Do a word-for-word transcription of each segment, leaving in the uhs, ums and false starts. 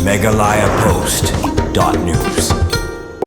Meghalaya Post dot news.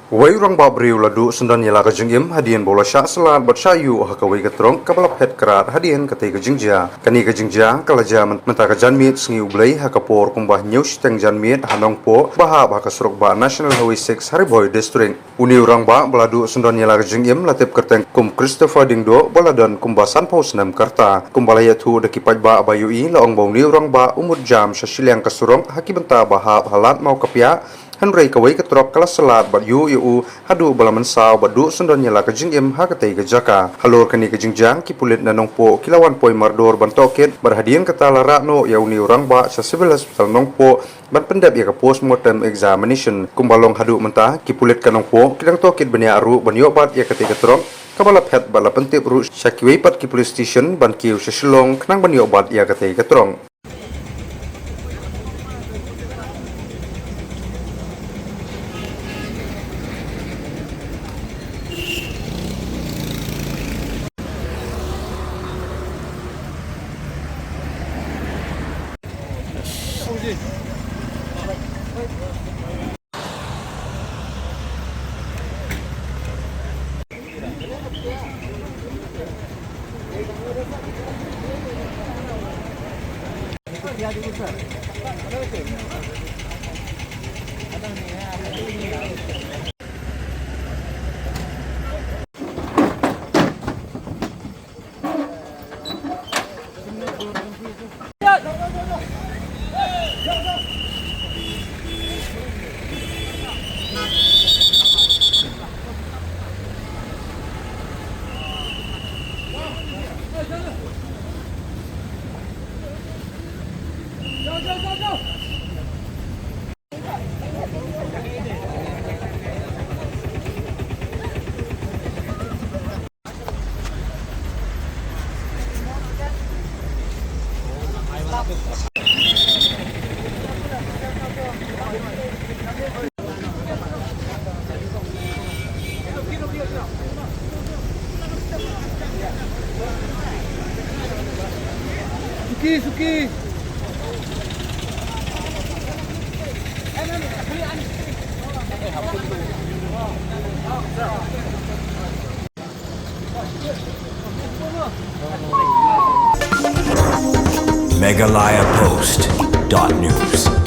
Wei u rangbah briew la duh syndon ïa la ka jingim hadien ba u la shah slad bad shah ïuh ha kawei ka trok kaba la phet krad hadien katei ka jingjia. Kane ka jingjia ka la jia myn-, mynta ka janmiet sngi U Blei ha ka por kumba hynñiew shiteng janmiet ha Nongpoh ba hap ha ka surok bah National Highway six ha Ri Bhoi District. Une u rangbah ba la duh syndon ïa la ka jingim la tip kyrteng kum Christopher Diengdoh ba la don kumba sanphew snem ka rta. Kumba la ïathuh da ki paidbah ba ïohi la ong ba une u rangbah u mut jam sha shiliang ka surok ha ki bynta ba hap ha Lad Mawkapiah, hynrei kawei ka trok ka la slad bad ïuh ïa u haduh ba la mynsaw bad duh syndon ïa la ka jingim ha katei ka jaka. Halor kane ka jingjia ki pulit na Nongpoh ki la wan poi mardor ban tohkit bad hadien kata la rah noh ïa une u rangbah sha Civil Hospital Nongpoh ban pyndep ïa ka postmortem examination. Kumba long haduh mynta, ki pulit ka Nongpoh ki dang tohkit bniah ruh ban ïoh bat ïa katei ka trok kaba la phet bad la pyntip ruh sha kiwei pat ki police station ban kiew sha Shillong khnang ban ïoh bat ïa katei ka trok. Suki, suki. Meghalaya Post dot news.